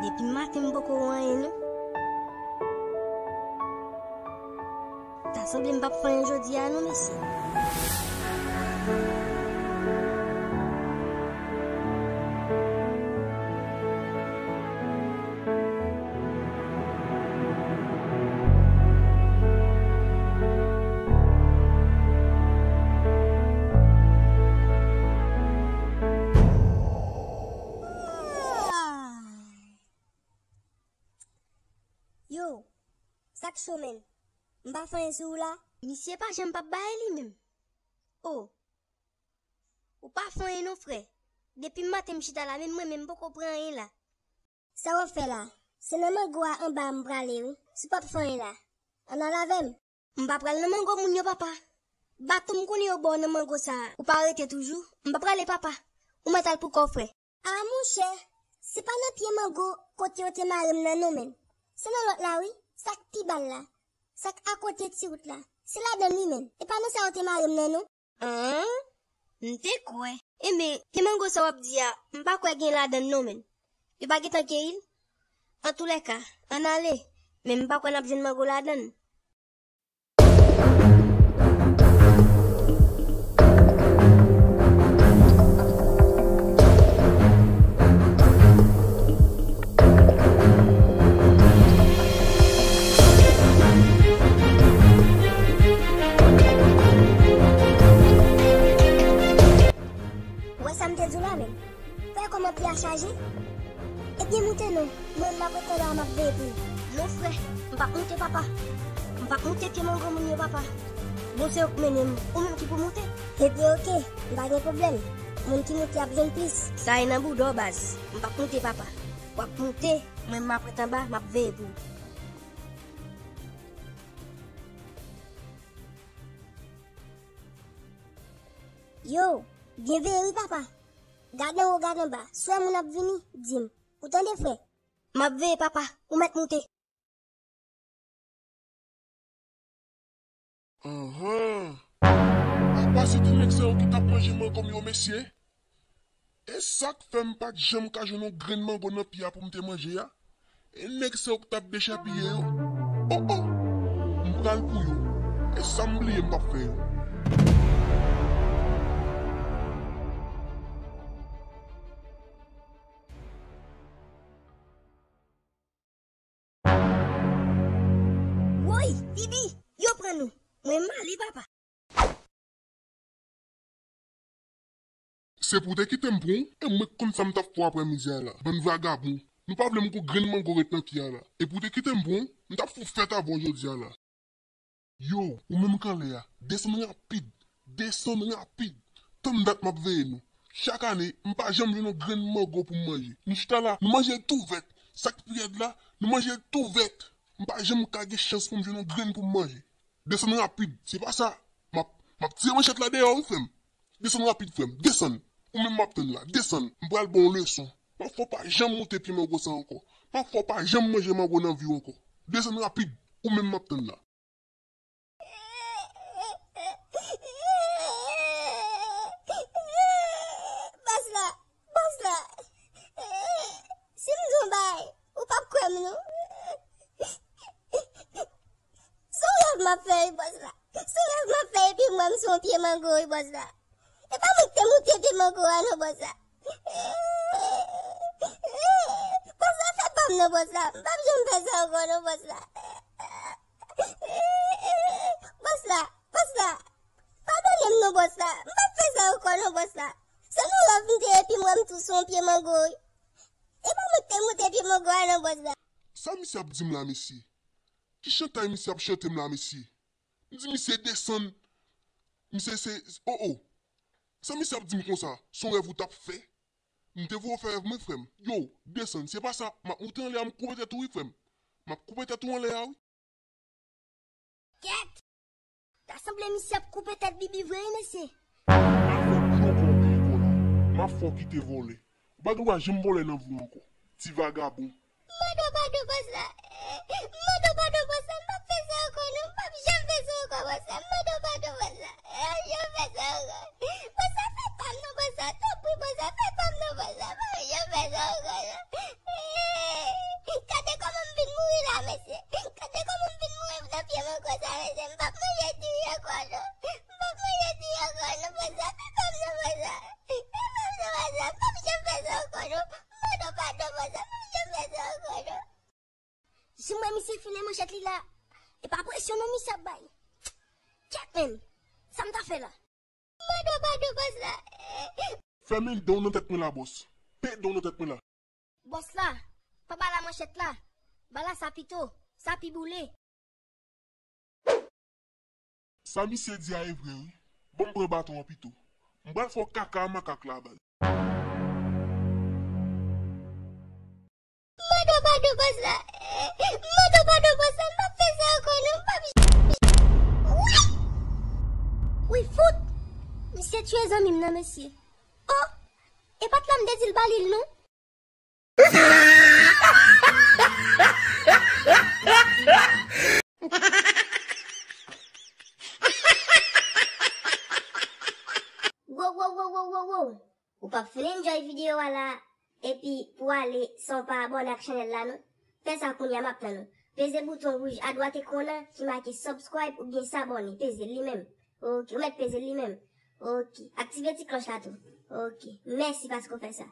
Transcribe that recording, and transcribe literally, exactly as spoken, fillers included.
Depi maten m poko wè anyen non. Ta sanble m p ap fè anyen jodi a non, mesye. Yo, sa k cho menm? M pa fè anyen sou ou la? Misye pa janm p ap bay li menm. O, ou pa fè anyen non, frè. Depi maten m chita la, menm mwen menm m poko pran anyen la. Sa w ap fè la? Se nan mango a anba a m prale wi. Si w p ap fè anyen la, ann al avè m. M pa pral nan mango moun yo, papa. Baton m konnen yo ba w nan mango sa a. Ou pa rete toujou? M pa prale, papa. Ou mèt al pou kò w, frè. A monchè, se pa nan pye mango kote yo te mare m nan non, menm. Se nan lòt la wi, sa k pi ba l la. Sa k akote ti wout la. Se ladan l wi, menm. E pa nan sa yo te mare m nan non. An? M te kwè. Enben, pye mango sa w ap di a, m pa kwè gen ladan l non, menm. Yo pa gentan keyi l? Antoulèka, ann ale, men m pa kwè n ap jwenn mango ladan l. Ou wè sa m te di w la menm? Ou wè kòman pye a chaje? Ebyen moute non, mwen m ap ret anba a m ap veye pou ou. Non frè, m p ap moute papa. M p ap moute pye mango moun yo papa. Bon se yo k mennen m, ou menm ki pou moute. Ebyen oke, m pa gen pwoblèm. Moun ki moute ap jwenn plis. Sa e nan bouda w baz. M p ap moute papa. W ap moute, mwen m ap ret anba, m ap veye pou ou. Yo, byen veye wi papa. Gad anwo, gad anba. Si w wè moun ap vini, di m. Ou tande frè? M ap veye papa, ou mèt moute. Anhan. Apa se ti nèg sa yo ki t ap manje mango m yo mesye? E sa k fè m pa t janm ka jwenn yon grenn mango nan pye a pou m te manje a? E nèg sa yo k t ap dechapiye yo? O o! M pral pou yo. E sa m bliye m p ap fè yo. Woy, Bibi, yo pran nou. Mwen m ale papa. Se pou w te kite m pran w, e mwen k konn sa m t ap fè w aprè midi a la. Bann vagabon, nou pa vle m gon grenn mango ret nan pye a la. E pou w te kite m pran w, m t ap fè w fèt avè w jodi a la. Yo, ou menm k anlè a, desann rapid, desann rapid. Tann dat m ap veye nou. Chak ane, m pa janm jwenn yon grenn mango pou m manje. Nou chita la, nou manje l tou vèt. Sa k pi rèd la, nou manje l tou vèt. M pa janm ka gen chans pou m jwenn yon grenn pou m manje. Desann rapid, se pa sa. M ap, m ap tire manchèt la deyò wi, frè m. Desann rapid, frè m, desann. Ou menm m ap tann la, desann. M pral ba w yon leson. M ap fè w pa janm moute pye mango sa ankò. M ap fè w pa janm manje mango nan vi w ankò. Desann rapid, ou menm m ap tann la. Bòs la, bòs la. Si m di w yon bagay, ou p ap kwè m non. Se yon rèv m ap fè wi, bòs la. Se yon rèv m ap fè epi m wè m sou yon pye mango wi, bòs la. E pa mwen ki te moute pye mango a non, bòs la. Bòs la, fè pa m non, bòs la. M p ap janm fè sa ankò non, bòs la. Bòs la, bòs la, padone m non, bòs la. M p ap fè sa ankò non, bòs la. Se yon rèv m te epi m wè m tou sou yon pye mango wi. E pa mwen ki te moute pye mango a non, bòs la. Sa misye ap di m la, mesye? Ki chantay misye ap chante m la, mesye? M di misye desann. Misye se, o o. Sa misye ap di m konsa? Se yon rèv ou t ap fè? M te voye w fè rèv mwen, frè m. Yo, desann, se pa sa. M ap moute anlè a, m koupe tèt ou wi, frè m. M ap koupe tèt ou anlè a wi. Kèt! Ta sanble misye ap koupe tèt Bibi vre wi, mesye. M a fè w kou ankò, ou peye kò la. M a fè w kite vòlè. Ou pa gen dwa janm vòlè nan vi w ankò. Ti vagabon. M mande w padon, bòs la. M mande w padon, bòs la. M p ap fè sa ankò non. M p ap janm fè sa ankò, bòs la. M mande w padon, bòs la. M p ap janm fè sa ankò. Bòs la, fè pa m non, bòs la. Tanpri, bòs la, fè pa m non, bòs la. M p ap janm fè sa ankò non. Bòs la, mesye, m p ap manje diri ankò non. M p ap manje diri ankò non, bòs la. Fè m non, bòs la. Fè m non, bòs la. M p ap janm fè sa ankò non. Padon, padon, bòs la. M p ap janm fè sa ankò non. Si m wè misye filen manchèt li la, e pa presyon non misye ap bay. Kèt, menn. Sa m ta fè la? Padon, padon, bòs la. Fèmen dan w nan tèt mwen la, bòs. Pete dan w nan tèt mwen la. Bòs la, pa ba la manchèt la. Ba la sa pito. Sa pi boule. Sa misye di a e vre wi. Ban m pran baton an pito. M pral fè w kaka a makak la baz. Padon, padon, bòs la. Padon, padon, bòs la. M p ap fè sa ankò non. M p ap. Woy! Woy, fout! Misye tiye zanmi m nan, mesye. Oh! E pa t la m te di l ba li l non. Wow, wow, wow, wow, wow, wow. Ou p ap fin enjoy videyo a la, epi pou ale san w pa abòne ak chanèl la non. Fè sa kounye a, m ap tann ou. Peze bouton wouj adwat ekran w nan ki make subscribe oubyen s'abonner. Peze l li menm. Ok, ou mèt peze l li menm. Ok, aktive ti klòch la tou. Ok, mèsi paske w fè sa.